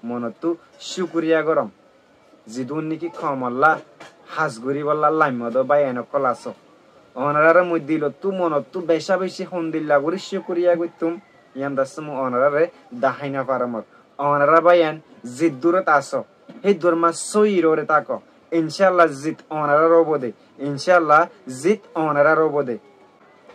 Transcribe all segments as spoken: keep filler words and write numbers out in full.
monottú cúkuriya gorom. Zidún néki koumolla has goríbolla laimmodó báiyain ókkol asó, onoráre mui dilottú monottú becá-becí hondilla gorí cúkuriya goittúm. Yían dassé mui onoráre dahái nofarómor. Onorá báiyain ziddúrot asó, híddur mazé sóiyi óre táko. Incálla zit onorár óbode. Incálla zit onorár óbode.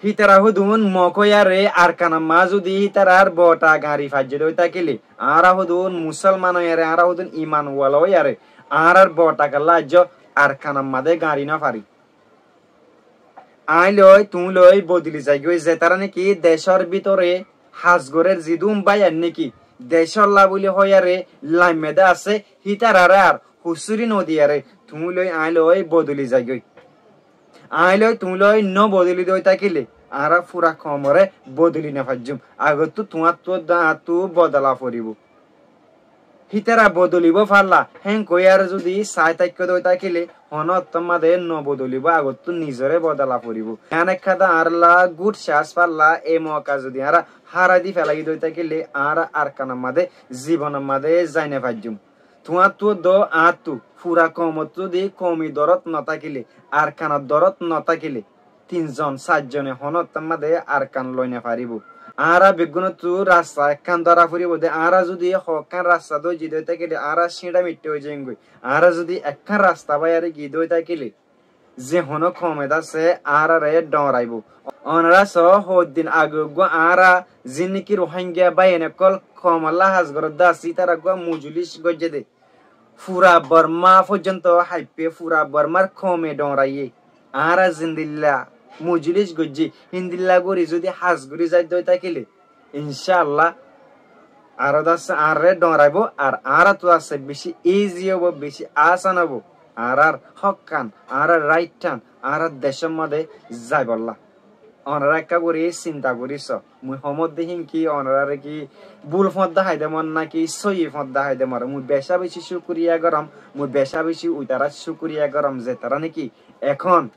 Hítara hódun Mok óiyaré Arkanor mazé zudi hítarar bota gañri faijjé dé ói tákile, añára hódun musólman óiyaré, añára hódun iman wala óiyaré, añárár bota kiyólla aijjó Arkanor mazé gañri nofarí. Aññí loi, tuñí loi bodoli zaigói, zetará néki decór bútore has gorér zidún báiyain néki decólla bóli hoiyaré laimmé dé asé, hítararé ar husúri nodiyaré tuñí loi aññí loi bodoli zaigói. Aññí loi tuñí loi nobodoli dé ói tákile, añára fura koumoré bodoli nofaijjúm. Agottú tuáñttú dé añáttu bodola foribóu. Hítara bodolibóu falla, héen hoiyaré zudi sai táikko dé ói tákile, honó ottór mazé nobodolibóu, agottú nizoré bodola foribóu. Yían ekká dé añárálla gúd cas falla, e moka zudi añára hárái di felaiyí dé ói tákile, añára Arkanor mazé, zibonor mazé zai nofaijjúm. Tuáñttú dé añáttu, fura koumottú zudi koumi dorót notákile, Arkanor dorót notákile, tin zon, sair zone honó ottór mazé Arkan loi nofaríbou. Añára beggúnottú rasta ekkán dóra foribóu dé, añára zudi hokkán rasta dóijji dé ói tákile, añára cíñça miçá ói zaiyum goi. Añára zudi ekkán rasta báiyaré giyí dé ói tákile, ze honó koume dé asé añáráre dhoóñraibóu. Onorá soó, hoddin age uggúa añára ziín néki Ruháingga báiyain ókkol koumolla has gorédde asé, ítara uggúa mujulís goijjé dé. Fura Bormá fóijjonto haippé, fura Bormár koume dhoóñraiyé. Añára zendilla mujulís goijjí, héndilla gorí zudi has gorí zaidde ói tákile, incálla, aró dé asé añáráre dhoóñraibóu, ar añáráttu asé bicí izi óibou, bicí asan óibou. Añárár hókkan, añárár ráiththán, añárár decór mazé zaibolla. Onorá ekká gorí sinta gorí soó. Mui hoómodde híin ki onoráre ki búl foñdda háidemor náki sóiyi foñdda háidemor. Mui becá-becí cúkuriya gorom, mui becá-becí uitará cúkuriya gorom, zetará néki ehón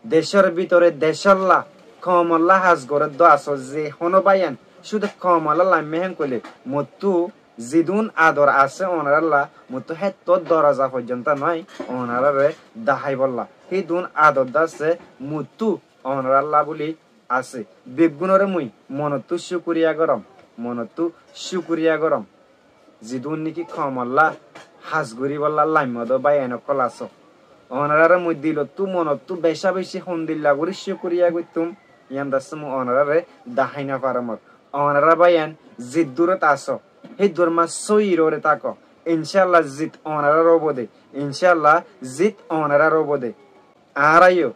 decór bútore decólla, koumolla has gorédde asó, ze honó báiyain cúde koumolla laimmé héen hoilé, mottú zidún ador asé onorálla, mottú hétto doroza foijjonto nái onoráre daháibolla. Hídun ador dé asé mottú onorálla bóli asé. Beggúnoré mui monottú cúkuriya gorom, monottú cúkuriya gorom. Zidún néki koumolla has goríbolla laimmodó báiyain ókkol asó, onoráre mui dilottú monottú becá-becí hondilla gorí cúkuriya goittúm. Yían dé asé mui onoráre dahái nofarómor. Onorá báiyain ziddúrot asó, híddur mazé sóiyi óre táko. Incálla zit onorár óbode. Incálla zit onorár óbode. Añára yó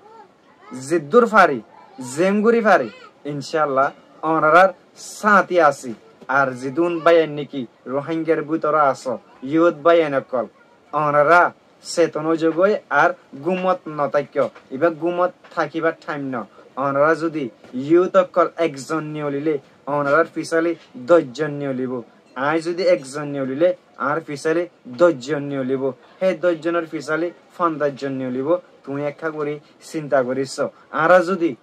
zeddúr fari, zeéngorí fari, incálla, onorár sáñti así. Ar zidún báiyain néki Ruháinggar bútore asó, yút báiyain ókkol, onorá seton óizogói ar gúmot notáikko. Ibá gúmot tákibar thaim noó. Onorá zudi yút ókkol ekzon niyolilé, onorár fisáli doc zon niyolibóu. Aññí zudi ekzon niyolilé, añár fisáli doc zon niyolibóu, hé doc zonor fisáli fonzaic zon niyolibóu. Tuñí ekká gorí sinta gorí soó. Añára zudi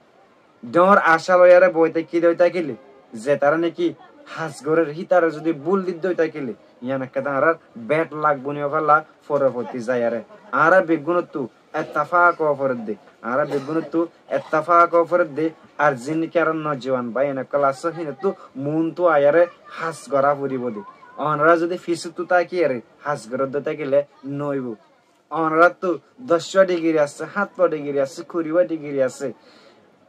dhoóñr acá loiyaré boi táikki dé ói tákile, zetará néki has gorér hítara zudi búl didde ói tákile, yían ekká dé añárár bed lak boni ófalla forofottí zaiyaré. Añára beggúnottú ettefak ówa foredde. Añára beggúnottú ettefak ówa foredde. Ar ziín néki añárár nojuwan báiyain ókkol asó, híinottú muúntu aiyaré has gorá foribóu dé. Onorá zudi fisóttu tákiyaré has gorédde tákile noóibou. Onoráttu doccúa dhigiri asé, háñttua dhigiri asé, kuriwá dhigiri asé.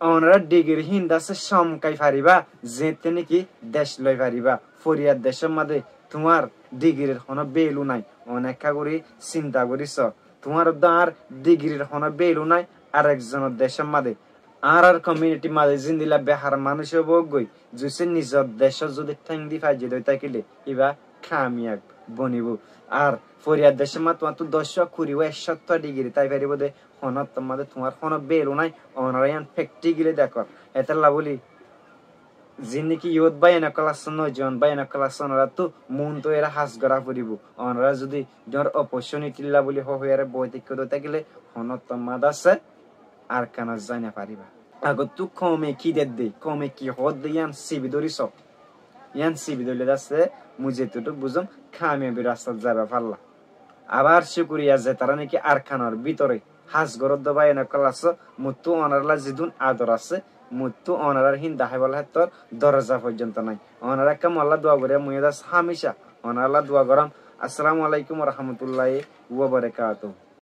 Onorár dhigiri híin dé asé cómkai faribá, zeéñtte néki dec loi faribá. Foriyar decór mazé tuáñr dhigirir honó bélu nái. One ekká gorí sinta gorí soó. Tuáñr uddá añár dhigirir honó bélu nái, arek zonor decór mazé. Añárár komiunitir mazé zendilla behar manúic óibou goi, zuicé nizor decót zudi théng di faijjé dé ói tákile, ibá kamiyab bonibóu. Ar foriyar decór mazé tuáñttú doccúa, kuriwá, ekcóttua dhigiri tái faribóu dé, honó ottór mazé tuáñr honó bélu nái. Onorá yían prekthikali dekór. Hétolla bóli, ziín néki yút báiyain ókkol asó, nojuwan báiyain ókkol asó, onoráttu muúntu aiyaré has gorá foribóu. Onorá zudi dhoóñr opportunity lla bóli hoói hoiyaré boi táikko dé ói tákile, honó ottór mazé asé Arkanot zai nofaribá. Agottú koume ki dedde, koume ki hoódde yían sibi dóri soó. Yián sibi dóilla de asé, mui zettú buzóm, kamiyabir rastat zaiba falla. Abar cúkuriya ze tará niki Arkanor bútore hás goródde báiyain ókkol asó, muttú onorálla zedún ador asé, muttú onorár hín daháibolla héttor doroza foijjonto nái. Onorá ekká molla dua goríya, mui yó de asé hámica onorálla dua gorám. Assalamu alaikum wa rahmatullahi wa barakatuhu.